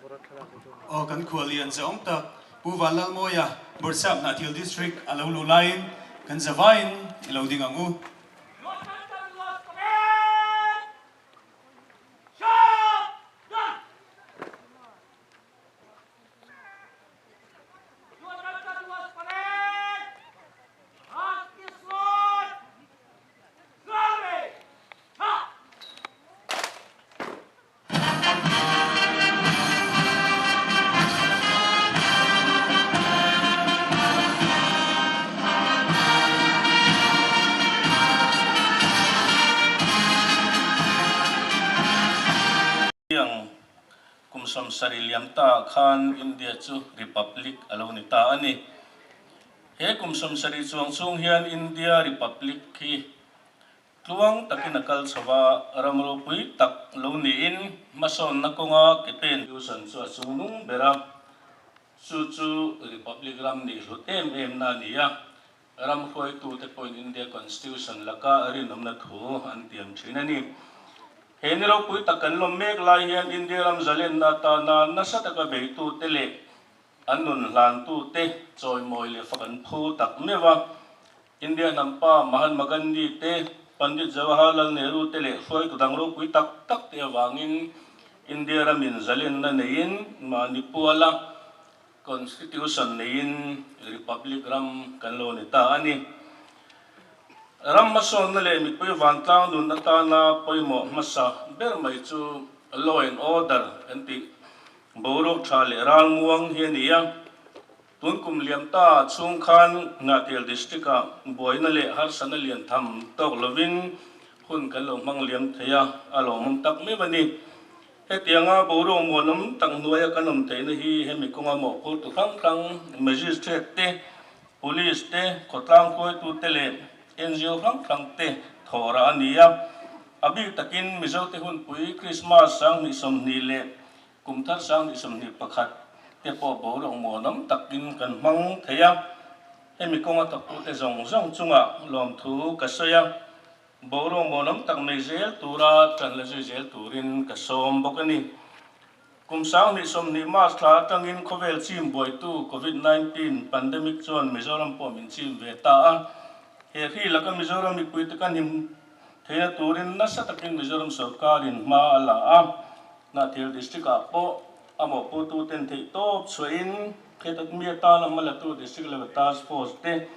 Aw kan khuallian zahawm tak Pu Vanlalmawia Bawrhsap Hnahthial District a lo luh laiin kan zavaiin i lo ding ang u. Tiang kum 70 liam ta khan India chu Republic a lo ni ta a ni. He kum 70 chuang chhung hian India Republic hi Tluang takin a kal chho a, ram ropui tak lo niin hmasawnna kawnga ke pen Tucson chu a chung nung ber a, chu chu Republic ram nih hlut em em na a ni a, ram hruaitute pawhin India Constitution laka rinawmna thu an tiam thin a ni. He ni ropui tak kan lawm mek lai hian India ram zalenna atana nasa taka beitute leh an nun hlantute chawimawi leh fak an phu tak meuh a, India hnampa Mahatma Gandhi te, Pandit Jawaharlal Nehru te leh hruaitu dang ropui tak tak te avangin India ramin zalenna neiin mahni puala Constitution neiin Republic ram kan lo ni ta a ni. Ram hmasawnna leh mipui vantlang nun atana pawimawh hmasa ber mai chu Law and Order kan tih boruak tha leh ralmuang hi a ni a. Tun kum liam ta chhung khan Hnahthial District-ah buaina leh harsatna lian tham tawk lovin hun kan lo hmang liam thei a, a lawmawm tak meuh a ni. Hetianga boruak muanawm tak hnuaia kan awm theihna hi hemi kawnga mawhphurtu hrang hrang Magistrate te, Police te, khawtlang hruaitute leh NGO hrang hrang te thawhrah a ni a. A bik takin Mizote hunpui Krismas 2020 leh Kum thar 2021 te pawh boruak muanawm takin kan hmang thei a, hemi kawnga thawktute zawng zawng chungah lawmthu ka sawi a, boruak muanawm tak nei zel tura ṭan la zui zel turin ka sawm bawk a ni. Kum 2020 March thla atangin khawvel chim buaitu Covid 19 pandemic chuan Mizoram pawh min chim ve ta a, he hri laka Mizoram mipuite kan him theihna turin nasa takin Mizoram sorkarin hma a la a. Hnahthial District ah pawh a mawhputu ten theih tawp chhuahin khetat mi atana hmalatu District Level Task Force te,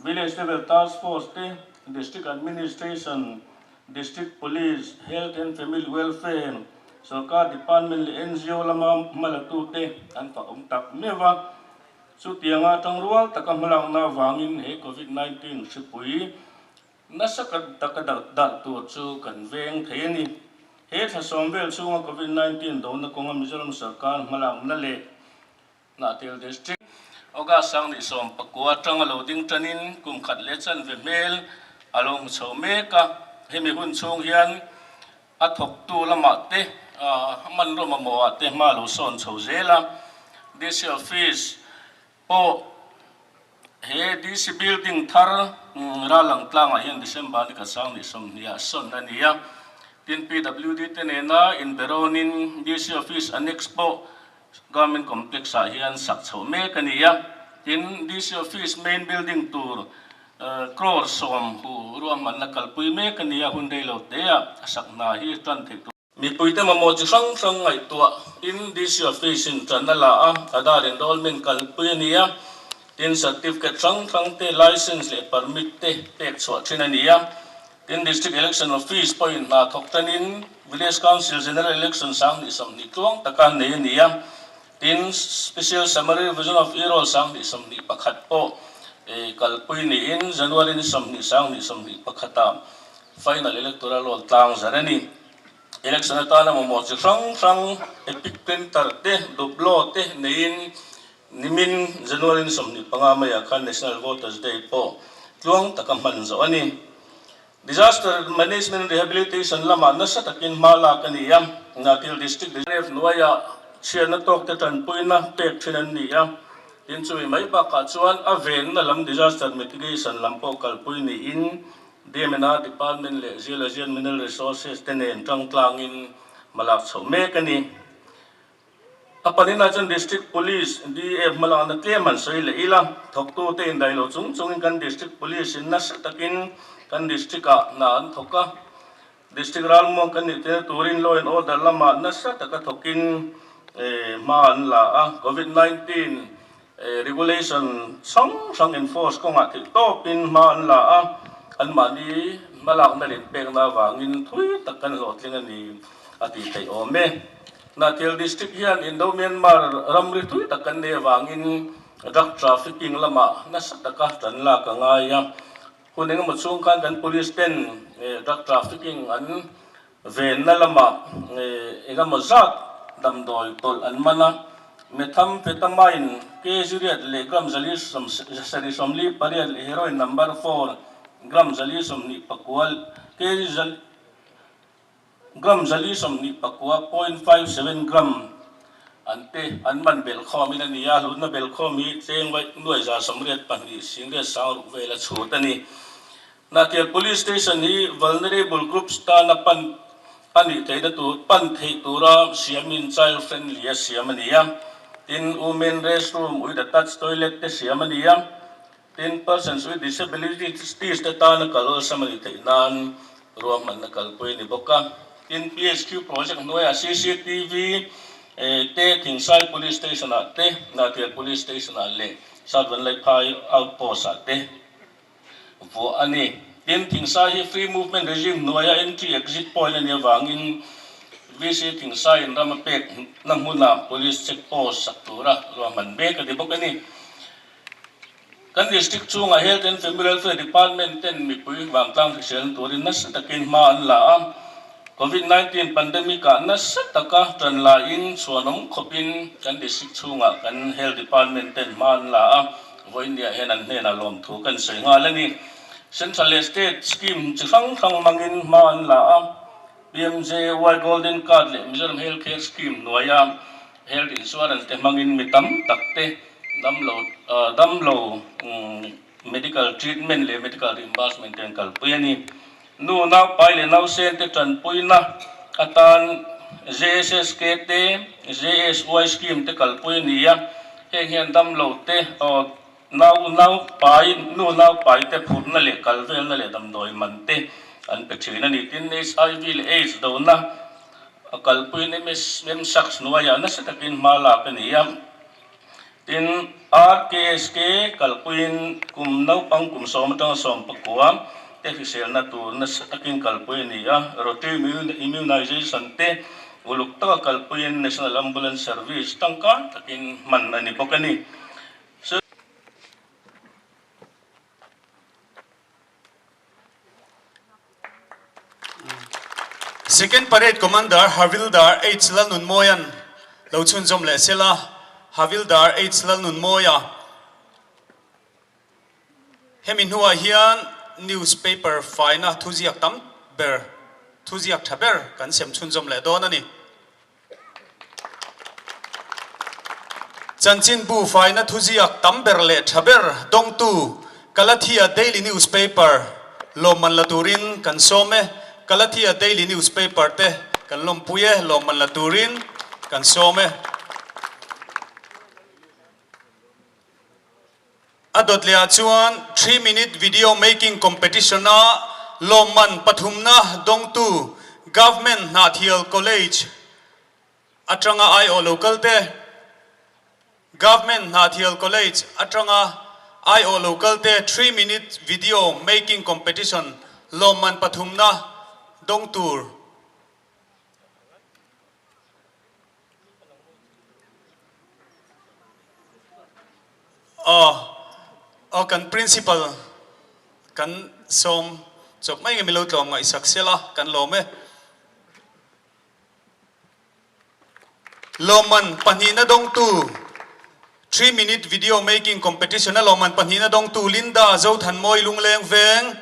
Village Level Task Force te, District Administration, District Police, Health and Family Welfare, Sorkar Department leh NGO lama hmalatu te an fak awm tak meuh a. Chutianga tangrual taka hmalakna avangin he Covid 19 hripui Nasa taka darh tur chu kan veng thei a ni. He thla sawm vel chhunga Covid 19 dona kawnga Mizoram sarkar hmalakna leh Hnahthial District, August 2019 atanga lo ding tanin kum khat leh chanve hmel a lo hmu chho mek a. Hemi hun chhung hian a thawktu lamah te, hmanraw mamawhah te hma lo sawn chho zel a. DC Office pawh He DC Building thar Ralang tlangah hian December ni khat 2020 ah sawn a ni a. Tin, PWD te nena inberawnin DC Office Annex pawh Government Complex ah hian sak chhoh mek a ni a. Tin, DC Office Main Building tur crore 10 hu ruahmanna kalpui mek a ni a, hun rei lo teah a sak hna hi tan theih tur. Mipuite mamawh chi hrang hrang ngaihtuah in DC Office in tan a la a, Aadhaar enrollment kalpui a ni a, tin certificate hrang hrang te, license leh permit te pek chhuah thin a ni a, tin District Election Office pawhin hna thawk tanin Village Council General Election 2020 tluang taka nei a ni a, tin Special Summary Revision of E-Roll 2021 pawh kalpui niin January ni 20 2021 ah Final Electoral Roll tlang zar a ni. Election atana mamawh chi hrang hrang epic printer te, duplo te neiin nimin January ni 25 maiah khan National Voters Day pawh tluang taka hman zawh a ni. Disaster Management and Rehabilitation lamah nasa takin hma lak a ni a, Hnahthial District Ref hnuaiah chhiatna tawkte tanpuina pek thin an ni a, tin chumi mai bakah chuan a venna lam disaster mitigation lam pawh kalpui niin DMNR Department leh Geology and Mineral Resources te nen tangtlangin hmalak chhoh mek a ni. A pahnihna chuan District Police, DA, hmalakna tlem han sawi leh ila, thawktute indaih lo chung chungin kan District Police in nasa takin kan District ah hna an thawk a. District ralmuang kan nih tel turin law and order lamah nasa taka thawkin hma an la a. Covid 19 regulation hrang hrang enforce kawngah theih tawpin hma an la a, anmahni hmalakna leh inpekna avangin thui tak kan hlawhtling a ni a tih theih awm e. Hnahthial District hian Indo-Myanmar ramri thui tak kan nei avangin drug trafficking lamah nasa taka tan lak a ngai a. Hun engemaw chhung khan kan police ten drug trafficking an Venna lamah engemaw zat damdawi tawlh an man a, methamphetamine kg riat leh gram zali 28 leh heroin number four gram 29 kg gram 29.57 gram an te an man belhkhawmin a ni a, hlutna belhkhawm hi tleng vaih nuai 82 singriat sang ruk vel a chhut a ni. Hnahthial Police Station hi vulnerable groups tana pan a nih theihna tur pan theih tura siamin child friendly a siam a ni a. Tin, women restroom with attached toilet te siam a ni a. Tin, persons with disabilities te tana kal awlsam a nih theih nan ruahmanna kalpui a ni bawk a. Tin, PHQ project hnuaiah cctv te Thingsai Police Station ah te, Hnahthial Police Station ah leh South Vanlaiphai Outpost ah te vuah a ni. Tin, Thingsai hi Free Movement Regime hnuaia entry exit point a nih avangin VC Thingsai in ram a pek na hmuna Police Check Post sak tura ruahman mek a ni bawk a ni. Kan District chhungah Health and Family Welfare Department ten mipui vangtlang hriselna turin nasa takin hma an la a, Covid 19 pandemic ah nasa taka tan laiin chhuanawm khawpin kan District chhungah kan Health Department ten hma an la a, Vawinia hian an hnenah lawmthu kan sawi nghal a ni. Central leh State scheme chi hrang hrang hmangin hma an la a, PMJY Golden Card leh Mizoram Health Care Scheme hnuaia Health Insurance te hmangin mi tam tak te damlo damlo medical treatment leh medical reimbursement te an kalpui a ni. Nu naupai leh nausen te tanpuina atan JSSK te, JSY scheme te kalpui a ni a, heng hian damlo te aw nau naupai nu naupai te phurhna leh kal velna leh damdawi man te an pe thin a ni. Tin, HIV leh AIDS dona a kalpuiin MSACS hnuaiah nasa takin hma lak a ni a. Tin, RKSK kalpuiin kum naupang kum sawm atanga sawm pakua te hriselna tur nasa takin kalpui a ni a, routine immunization te uluk taka kalpuiin National Ambulance Service tangkai takin hman a ni bawk a ni. Second Parade Commander Havildar H Lalnunmawia'n lo chhunzawm leh sela, Havildar H Lalnunmawia hemi hnuah hian newspaper faina thuziak tam ber, thuziak tha ber kan sem chhunzawm leh dawn a ni. Chanchinbu faina thuziak tam ber leh tha ber dawngtu Kalathia Daily Newspaper lawmman la turin kan sawm e. Kalathia Daily Newspaper te kan lawmpui e, lawmman la turin kan sawm e. A dawt lehah chuan 3 Minute Video Making Competition-a lawmman pathumna dawngtu Government Hnahthial College atanga aiawh lo kalte, Government Hnahthial College atanga aiawh lo kalte 3 Minute Video Making Competition lawmman pathumna dawng tur. Aw, aw kan principal kan sawm chawp mai nge milo tlawm ngaihsak sela kan lawm e. Lawmman pahnihna dawngtu 3 Minute Video Making Competition a lawmman pahnihna dawngtu Linda Zothanmawi Lungleng Veng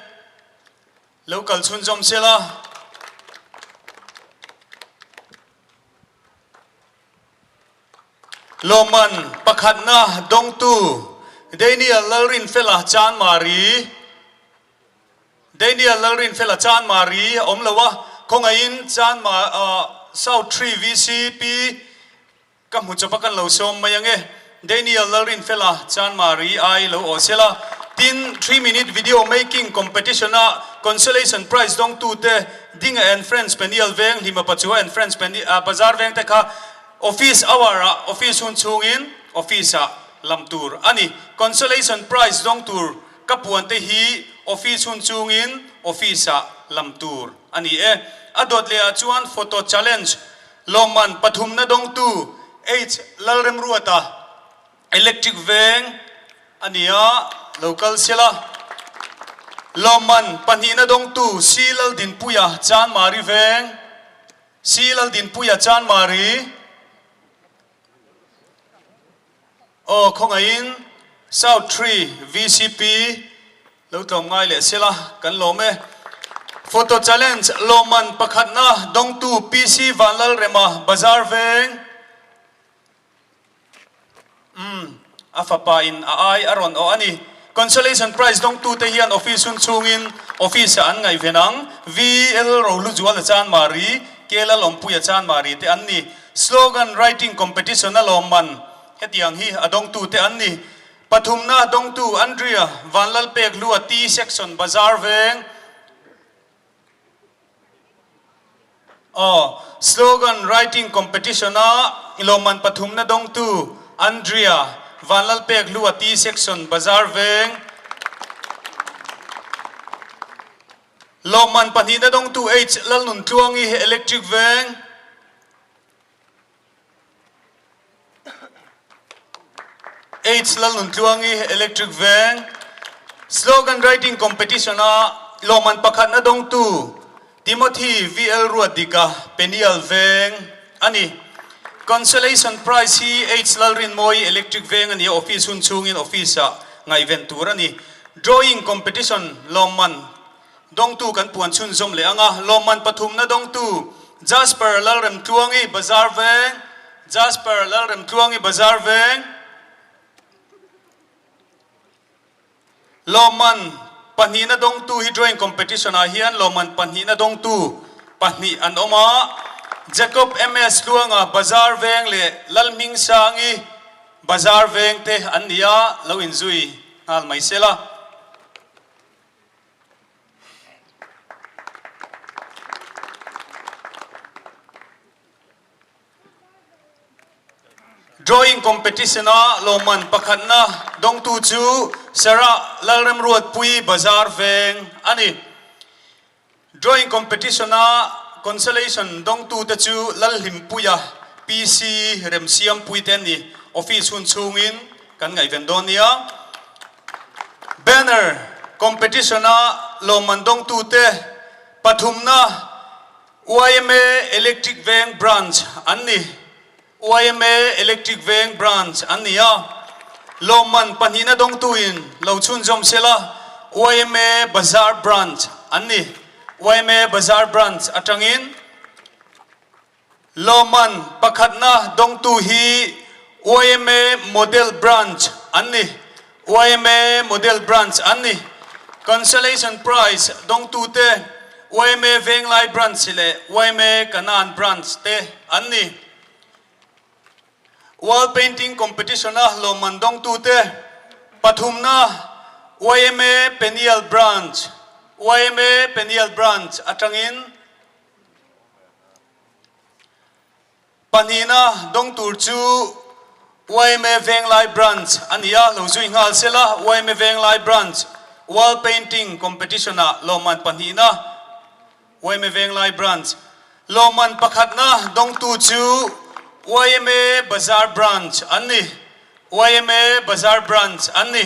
lo kal chhunzawm sela. Lawmman pakhatna dawngtu Daniel Lalrinfela Chanmari Daniel Lalrinfela Chanmari a awm lo a, khawngaihin Chanma South Tree VCP. Ka hmu chawp a kan lo sawm mai ange. Daniel Lalrinfela Chanmari ai lo awh sela. Tin, Three Minute Video Making Competition a Consolation Prize dawngtute Dinga and Friends Peniel Veng, Hlima Pachua and Friends Bazar Veng te kha Office hour ah office hun chhungin office ah lam tur a ni. Consolation Prize dawng tur ka puan te hi office hun chungin office ah lam tur a ni e. A dawt leh ah chuan Photo Challenge Lawmman pathumna dawngtu H Lalremruata Electric Veng a ni a, lo kal sela. Lawmman pahnihna dawngtu C Laldinpuia Chanmari Veng C Laldinpuia Chanmari Aw khawngaihin South Tree VCP lo tlawm ngai leh sela kan lawm e. Photo Challenge lawmman pakhatna dawngtu PC Vanlalrema Bazar Veng Umm a fapa in a ai a rawn awh a ni. Consolation Prize dawngtute hian office hun chhungin office ah an ngaihven ang. VL Rohluzuala Chanmari, K Lalawmpuia Chanmari te an ni. Slogan Writing Competition a lawmman hetiang hi a dawngtute an ni. Pathumna dawngtu Andrea Vanlalpekhlua T Section Bazar Veng. Aw, Slogan Writing Competition a lawmman pathumna dawngtu Andrea Vanlalpekhlua T Section Bazar Veng. Lawmman pahnihna dawngtu H Lalnuntluangi Electric Veng. H Lalnuntluangi Electric Veng Slogan Writing Competition a lawmman pakhatna dawngtu Timothy VL Ruatdika Peniel Veng a ni. Consolation Prize hi H Lalrinmawi Electric Veng a ni a, office hun chhungin office ah ngaihven tur a ni. Drawing Competition lawmman Dawngtu kan puan chhunzawm leh ang a, lawmman pathumna dawngtu Jasper Lalremtluangi Bazar Veng, Jasper Lalremtluangi Bazar Veng, Lawmman pahnihna dawngtu hi drawing competition ah hian lawmman pahnihna dawngtu pahnih an awm a, Jacob MS Tluanga Bazar Veng leh Lalhmingsangi Bazar Veng te an ni a, lo inzui nghal mai sela. Drawing competition-a lawmman pakhatna dawngtu chu Sarah Lalremruatpui Bazar Veng a ni. Drawing competition-a consolation dawngtute chu Lalhlimpuia PC Remsiampui te an ni. Office hun chhungin kan ngaihven dawn nia. Banner competition-a lawmman dawngtute pathumna yma Electric Veng Branch an ni. Yma Electric Veng Branch an ni a, lawmman pahnihna dawngtuin lo chhunzawm sela yma Bazar Branch an ni. Yma Bazar Branch atangin Lawmman pakhatna dawngtu hi yma Model Branch an ni. Yma Model Branch an ni. Consolation Prize dawngtute yma Venglai Branch leh yma Kanan Branch te an ni. Wall Painting Competition-a lawmman dawngtute pathumna yma Peniel Branch, yma Peniel Branch atangin Pahnihna dawng tur chu yma Venglai Branch a ni a, lo zui nghal sela yma Venglai Branch Wall Painting Competition-ah lawmman pahnihna yma Venglai Branch lawmman pakhatna dawngtu chu yma Bazar Branch an ni. Yma Bazar Branch an ni.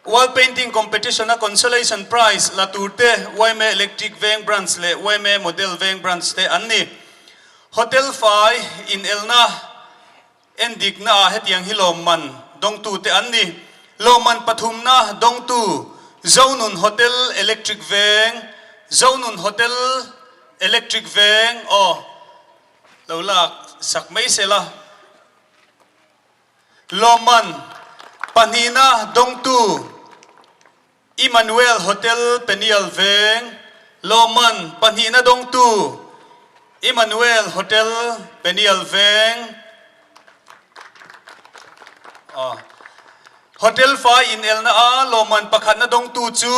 Wall Painting Competition a Consolation Prize la tur te yma Electric Veng Branch leh yma Model Veng Branch te an ni. Hotel fai inelna endikna ah hetiang hi lawmman dawngtu te an ni. Lawmman pathumna dawngtu Zonun Hotel Electric Veng, Zonun Hotel Electric Veng, aw lo lak sak mai sela. Lawmman pahnihna dawngtu Emmanuel Hotel Peniel Veng, Lawmman pahnihna dawngtu Emmanuel Hotel Peniel Veng. Aw. Hotel fai inelna a lawmman pakhatna dawngtu chu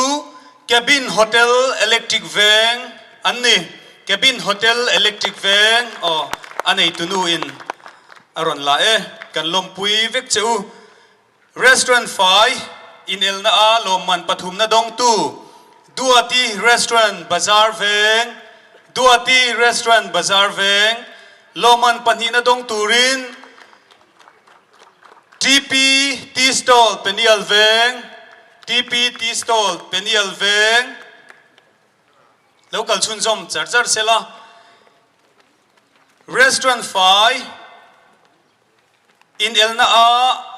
Cabin Hotel Electric Veng an ni. Cabin Hotel Electric Veng aw a neitunu in a rawn la e. Kan lawmpui vek che u. Restaurant fai inelna a lawmman pathumna dawngtu Duati Restaurant Bazar Veng Duati Restaurant Bazar Veng lawmman pahnihna dawng turin TP Tea Stall Peniel Veng TP Tea Stall Peniel Veng lo kal chhunzawm char char sela Restaurant fai Inelna a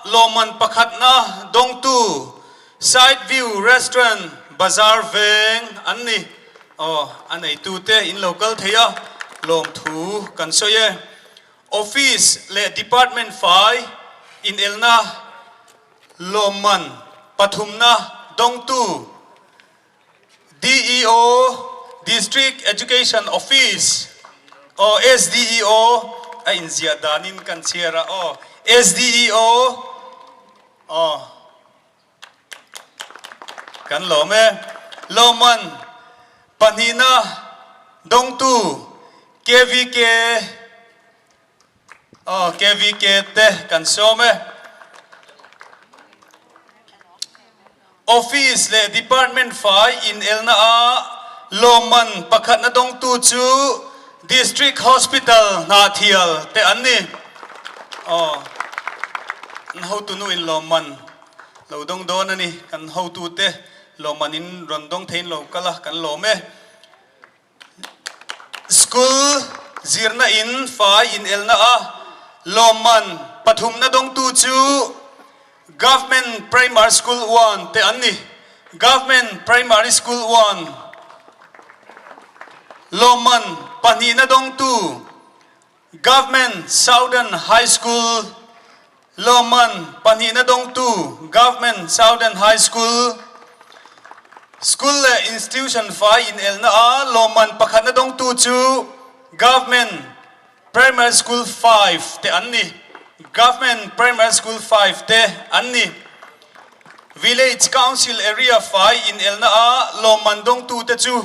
lawmman pakhatna dawngtu Side View Restaurant Bazar Veng an ni. Aw, a neitute in lo kal thei a, lawmthu kan sawi e. Office leh Department fai inelna lawmman pathumna dawngtu DEO, District Education Office, aw SDEO a inziah danin kan chhiar a aw SDEO aw kan lawm e. Lawmman pahnihna dawngtu KVK Aw KVK te kan sawm e. Office leh Department fai inelna a lawmman pakhatna dawngtu chu District Hospital Hnahthial te an ni. Aw an hotunu in lawmman lo dawng dawn a ni. Kan hotute lawmman in rawn dawng theiin lo kal a, kan lawm e. School zirna in fai inelna a lawmman pathumna dawngtu chu Government Primary School One te an ni. Government Primary School One lawmman pahnihna dawngtu Government Southern High School lawmman pahnihna dawngtu Government Southern High School School leh Institution fai inelna a lawmman pakhatna dawngtu chu Government Primary School 5 te an ni. Government Primary School 5 te an ni. Village Council Area fai inelna a lawmman dawngtu te chu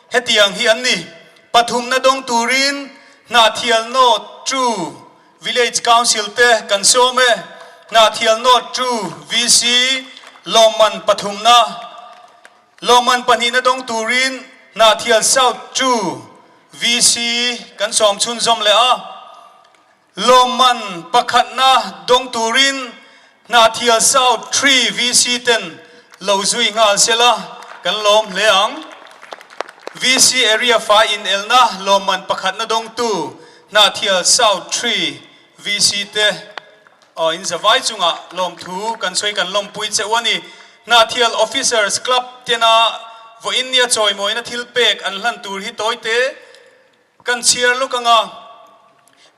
Hetiang hi an ni, Pathumna dawng turin Hnahthial North Two Village Council te kan sawm e, Hnahthial North Two VC lawmman pathumna, lawmman pahnihna dawng turin Hnahthial South Two VC kan sawm chhunzawm leh a. Lawmman pakhatna dawng turin Hnahthial South Tree VC ten lo zui nghal sela kan lawm hle ang. VC Area fai inelna lawmman pakhatna dawngtu Hnahthial South Tree VC te aw in zavai chungah lawmthu kan sawi kan lawmpui che u a ni. Hnahthial Officers Club tena vawiin nia chawimawina thil pek an hlan tur hi tawite Kan chhiar luk anga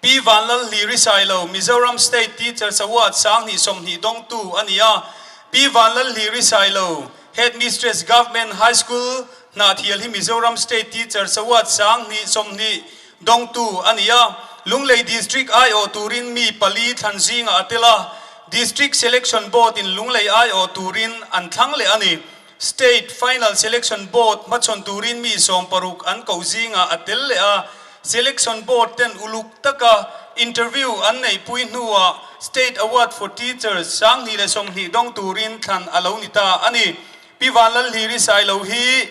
Pi Vanlalhliri Sailo, Mizoram State Teachers Award 2020 dawngtu a ni a. Pi Vanlalhliri Sailo, Headmistress Government High School, Hnahthial hi Mizoram State Teachers Award 2020 dawngtu a ni a. Lunglei District aiawh turin mi pali thlan zingah a tel a, District Selection Board in Lunglei aiawh turin an thlang leh a ni. State Final Selection Board hmachhawn turin mi 60 an koh zingah a tel leh a, Selection Board ten uluk taka interview an neihpui hnuah State Award for Teachers 2020 dawng turin thlan a lo ni ta a ni. Pi Vanlalhliri Sailo hi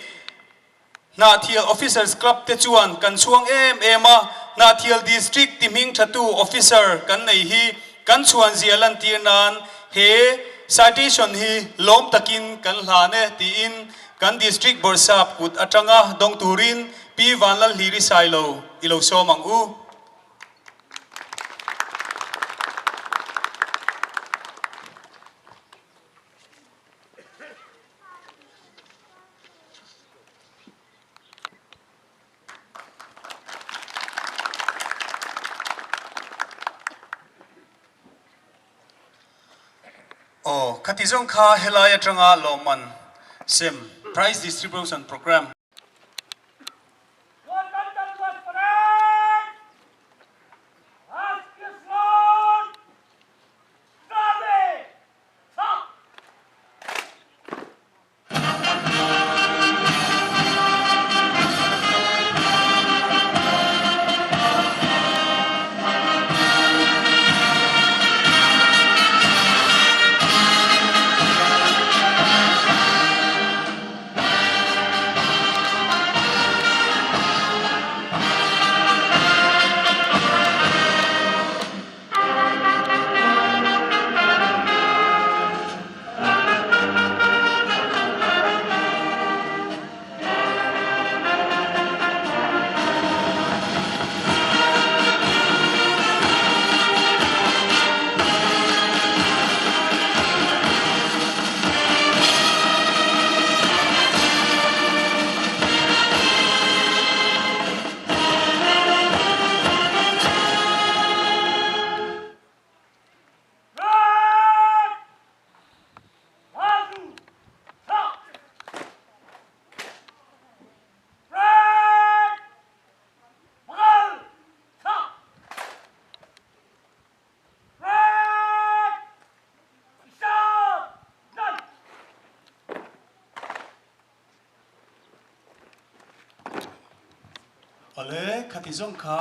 Hnahthial Officers Club te chuan kan chhuang em em a, Hnahthial District ti hming thatu Officer kan nei hi kan chhuan zia lantir nan he Citation hi lawm takin kan hlan e tiin kan District Bawrhsap kut atanga dawng turin Pi Vanlalhliri Sailo i lo sawm ang u. Aw, khati zawng kha helai atanga lawmman sem, Prize Distribution Programme. Awle, khati zawng kha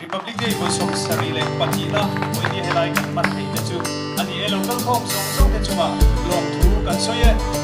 Republic Day vawi 72 na vawinia helai kan hman theih te chu a ni e. Lo kal khawm zawng zawng te chungah lawmthu kan sawi e.